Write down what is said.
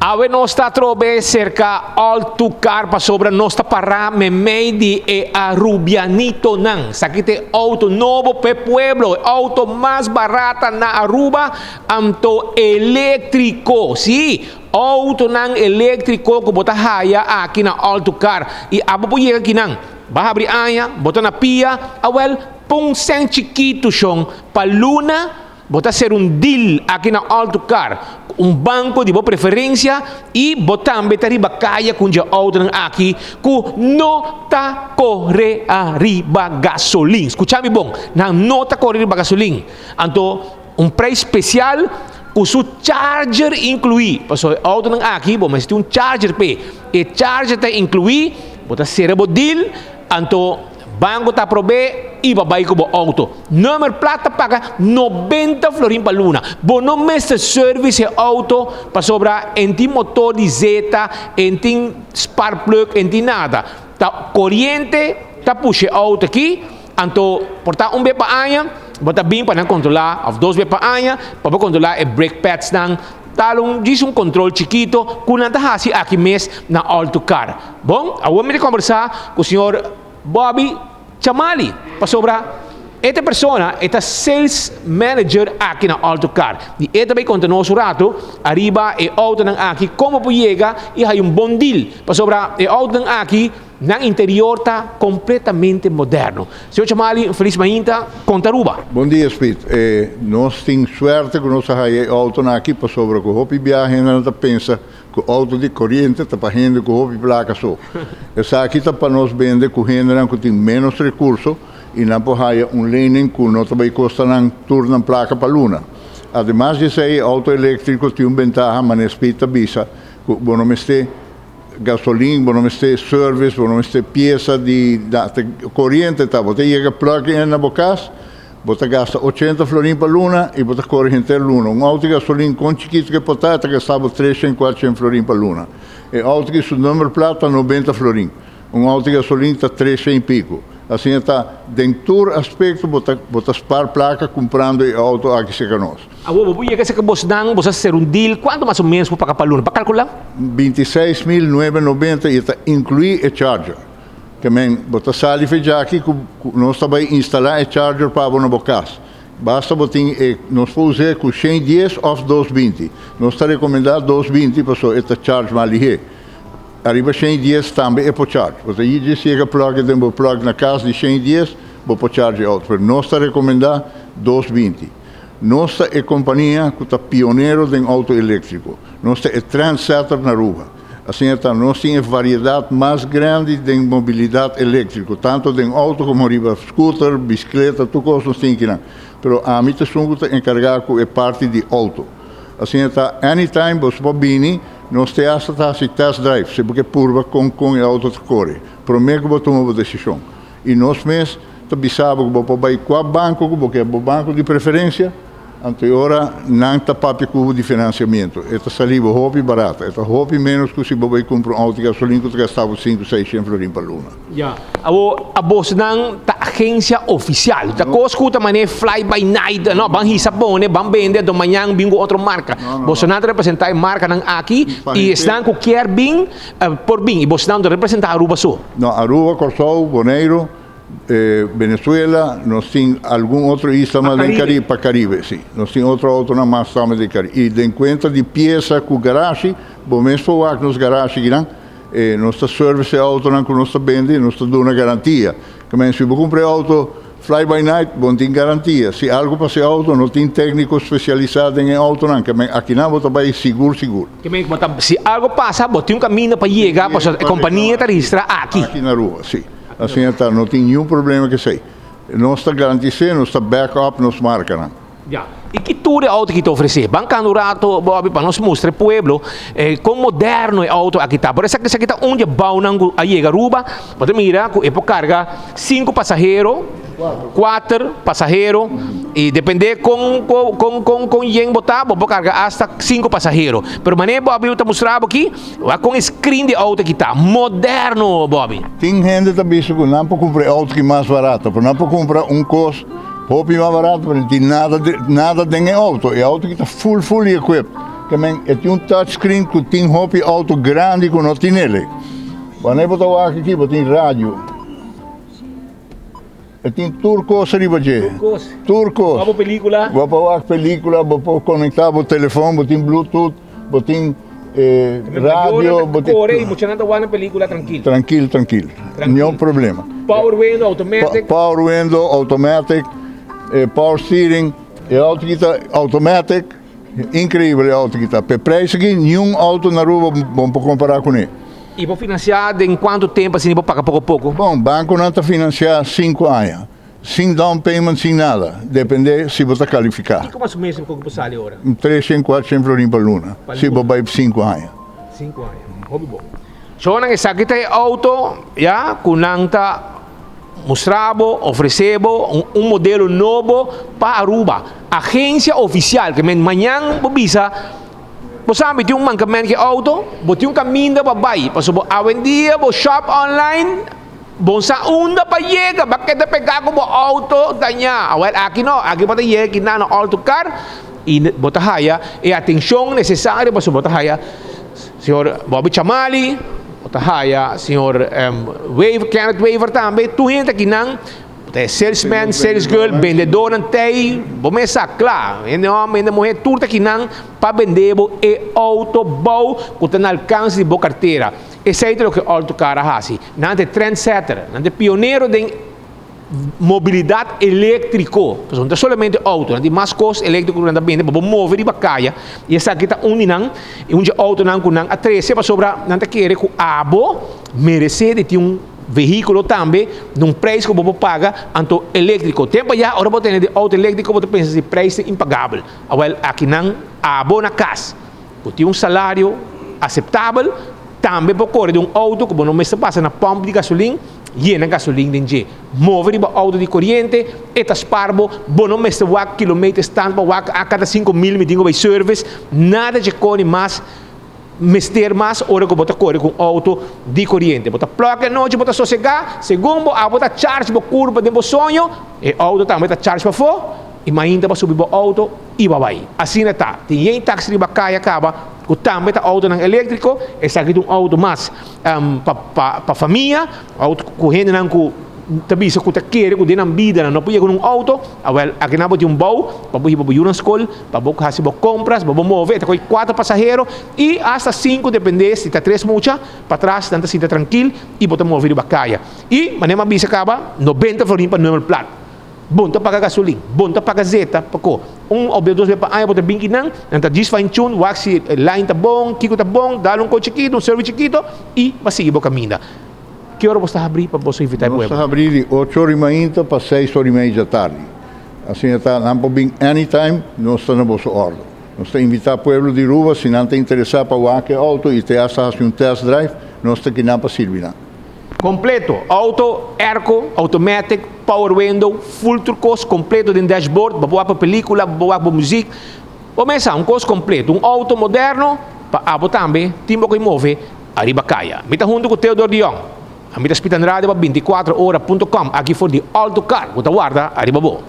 Awe nos ta atrobe serka All To Car pasobra nos ta pará meimei di e Arubianitonan. Esaki ta e outo nobo p'e pueblo, e outo mas barata na Aruba, anto eléktriko. Sí, outonan eléktriko ku bo ta haya aki na All To Car. I abo por yega akinan, bo a habri aña, bo ta na pia, awèl pon sèn chikitu shon pa luna. Bo ta ser un deal aki na Alto Car ku un banko di bo preferensia i bo tambe ta riba kaya ku un dje outonan aki ku no ta kore ariba gasolin. Skucha mi bon, nan no ta kore riba gasolin. Anto un preis spesial ku su charger inkluí. Pasobra e outonan aki bo mester tin un charger p'e. E charger ta inkluí, bo ta sera bo deal, anto. Banco ta aprob'é i bo bai ku bo outo. Nummer plat ta paga 90 florin pa luna. Bo no mester service e outo pasobra en tin motor di zeta, en tin spark plug, en tin nada. Ta koriente ta pusha e outo aki, anto por ta un be pa aña bo ta bin pa nan kontrolá òf dos be pa aña pa bo kontrolá e brake pads nan. Tal un djis un kontrol chikito ku nan ta hasi aki mes na Alto Car. Bon, awor mi ta kombersá ku señor Bobby Chamali, pasobra e ta persona, e ta sales manager aki na Alto Car. I e ta bai konta nos un ratu ariba e outonan aki, kon bo por yega i haña un bon deal, pasobra e outonan aki nan interior ta kompletamente moderno. Señor Chamali, un felis mainta, konta Aruba. Bon dia Speed, nos tin suerte ku nos a haña e outonan aki pasobra ku hopi biaha hendenan ta pensa Ku outo di koriente ta pa hende ku hopi plaka so. Esaki ta pa nos bende ku hendenan ku tin ménos rekurso i nan por haya un lening ku no ta bai kosta nan tur nan plaka pa luna. Ademas di esei e outo eléktriko tin un bentaha manera Speed ta bisa ku bo no mester gasolin, bo no mester service, bo no mester piesa di koriente ta. Bo ta yega plug in na bo kas. Bo ta gasta 80 florin pa luna i bo ta kore henter luna. Un outo di gasolin kon chikitu ku e por ta, e ta gasta bo 300, 400 florin pa luna. E outo ki su nummerplaat ta 90 florin. Un outo di gasolin ta 300 i piku. Asina ta, den tur aspekto bo ta bo ta spar plaka kumprando e outo aki serka nos. Awor bo por yega serka bosnan, bo sa ser un deal, kuantu mas o menos bo paga pa luna? Pa kalkulá? 26.990 i e ta inkluí e charger. Ke men, bo ta sali fe djaki ku nos ta bai instalá e charger pa bo na bo kas. Basta bo tin e, nos por us'é ku 110 òf 220. Nos ta rekomendá 220 pasobra e ta charge mas lihé. Ariba 110 tambe e por charge. Bo ta djis yega plug e den bo plug na kas di 110, bo por charge e outo. Pero nos ta rekomendá 220. Nos ta e kompania ku ta pionero den outo eléktriko. Nos ta e trendsetter na Aruba. Asina ta, nos tin e variedat mas grandi den mobilidat eléktriko, tantu den outo komo riba scooter, biskleta, tur kos nos tin kinan. Pero ami ta esun ku ta enkargá ku e parti di outo. Asina ta, anytime boso por bini, nos te asta ta hasi test drive, si bo ke purba kon kon e outo ta kore, promé ku bo tuma bo desishon. I nos mes ta bisa bo ku bo por bai kua banko ku bo ke, bo banko di preferensia. Anto e ora nan ta papia ku bo di finansiamentu, e ta sali bo hopi barata, e ta hopi ménos ku si bo bai kumpra un outo di gasolin ku ta gasta bo sinku, seishent florin pa luna. Ya. Awor, abosnan ta agensia ofisial. Ta kos ku ta manera fly by night, no, ban hisa pone, ban bende, anto mañan bin ku otro marka. Bosonan ta representá e markanan aki i esnan ku kier bin, por bin. I bosonan ta representá Aruba so. No, Aruba, Kòrsou, Boneiru. Venezuela, nos tin algun otro isla mas den Caribe, pa Caribe, si. Nos tin otro autonan mas tambe den Caribe. I den cuenta di pieza cu garashi, bo mes por wak nos garashi kinan, nos ta service e autonan cu nos ta bende, nos ta duna garantia. Ke si bo cumpra e auto fly by night, bo no tin garantia. Si algo pasa e auto, no tin tecnico specialisa den e autonan. Ke akinan bo ta bay sigur sigur. Ke men bo ta, si algo pasa, bo tin un caminda pa yega, pasobra e compania ta registra aki. Aki na Aruba, si. Asina ta, no tin niun problema ku esei. Nos ta garantis'é, nos ta back up nos markanan. Ya. I ki tur e outo aki ta ofresé? Ban kanda un rato, Bobby, pa nos mustra e pueblo kon moderno e outo aki ta. Por esaki esaki ta un di e bounan ku a yega Aruba. Bo ta mira ku e por karga sinku pasahero, kuater pasahero, i depende kon kon kon kon yen bo ta, bo por karga asta sinku pasahero. Pero manera Bobby ta mustra bo aki, Wak kon e screen di auto aki ta moderno, Bobby. Tin hende ta bisa ku nan por kumpra e auto ki mas barato, pero nan por kumpra un kos hopi mas barato pero no tin nada nada den e auto. E auto ki ta full fully equipped. Ke men e tin un touchscreen ku tin hopi outo grandi ku no tin ele. Wanneer bo ta wak aki bo tin radio. E tin tur kos riba dje. Tur kos. Tur kos. Bo pelikula. Bo por wak pelikula, bo por konektá bo telefon, bo tin bluetooth, bo tin radio, bo tin. Kore i muchanan ta wak nan pelikula trankil. Trankil, trankil. Niun problema. Power window automatic. Power window automatic, power steering, e auto aki ta automatic. Increibel e auto aki ta. P'e prijs aki niun auto na Aruba bo por compara cune. Y bo financia den cuanto tempo asina bo paga poco poco? Bon, banconan ta financia cinco aña. Sin down payment, sin nada. Depende si bo ta califica. Kico mas o menos bo por sali ora? Treshen, cuatroshen florin pa luna. Si bo bay cinco aña. Cinco aña. Hopi bon. So nan esaki ta e auto ya cu nan ta. Mustra bo, ofresé bo un modelo nobo pa Aruba. Agencia oficial, ke men mañan bo bisa, bo sa mi tin un mankament ku e auto, bo tin un kaminda pa bai, pasobra bo awendia bo shop online, bo sa unda pa yega, bo a keda pegá ku bo auto dañá. Awel aki no, aki bo ta yega kinan na All to Car i bo ta haya e atenshon nesesario pasobra bo ta haya Señor Bobby Chamali, bo ta haya señor Wever, Kenneth Wever tambe, tur hende aki nan, bo ta e salesman, salesgirl, bendedornan tei, bo mes sa kla, hende homber, hende muher, tur ta aki nan pa bende bo e auto bou ku ta na alkanse di bo kartera. Esei ta loke Alto Car a hasi. Nan ta e trendsetter, nan ta e pionero den Mobilidat eléktriko, pasobra no ta solamente outo, nan tin mas kos eléktriko ku nan ta bende pa bo move riba kaya, i esaki ta un di nan, i un dje outonan ku nan a trese pasobra nan ta kere ku abo meresé di tin un vehíkulo tambe na un preis ku bo por paga, anto eléktriko. Tempu ayá ora bo tene di outo eléktriko bo ta pensa si preis ta impagabel. Awèl aki nan abo na kas ku tin un salario aseptabel tambe por kore di un outo ku bo no mester pasa na pòmp di gasolin, Yena gasolin den dje. Move riba auto di coriente, e ta spar bo, bo no mester wak kilometer stand pa wak a cada 5000 mi tin cu bay service, nada dje coni mas mester mas ora cu bo ta core cu un auto di coriente. Bo ta plug anochi bo ta sosega, segun bo abo ta charge bo curpa den bo soño, e auto tambe ta charge pafo y mainta bo a subi bo auto y bo a bay. Asina ta. Tin yen taxi riba caya caba cu tambe ta autonan electrico, esaki ta un auto mas. Pa famia, auto ku hendenan ku ta bisa ku ta kere ku den nan bida nan no por yega un auto, awel aki nan bo tin un bou pa bo hiba bo yunan skol, pa bo hasi bo kompras, pa bo move, e ta kohe kuater pasahero i asta sinku depende si ta tres mucha, patras nan ta sinta trankil i bo ta move riba kaya. I manera mi a bisa kaba, nobenta florin pa nummer plat. Bon ta paga gasolin, bon ta paga zeta, pako un of dos bes pa aña bo ta bin kinan, nan ta djis fine tune, wak si e line ta bon, kiko ta bon, dal un kos chikito, un service chikito y bo a sigui bo caminda. Ki ora bo sta habri pa boso invita e Nos ta pueblo? habri di ocho ora y mainta pa seis ora y media tardi. Asina ta, nan por bin anytime, nos ta na boso ordo. Nos ta invita pueblo di Aruba, si nan ta interesa pa wak e auto y te hasta haci un test drive, nos ta kinan pa sirbi nan. Completo, auto, airco, automatic, power window, full tur cos completo den dashboard, bo por wak bo pelicula, bo por wak bo muziek, bo mes sa un cos completo, un auto moderno pa abo tambe tin bo cu move ariba caya. Mi ta hunto cu Theodor de Jong, ami ta spita na radio pa 24 ora punto com aki for di Alto Car cu ta warda ariba bo.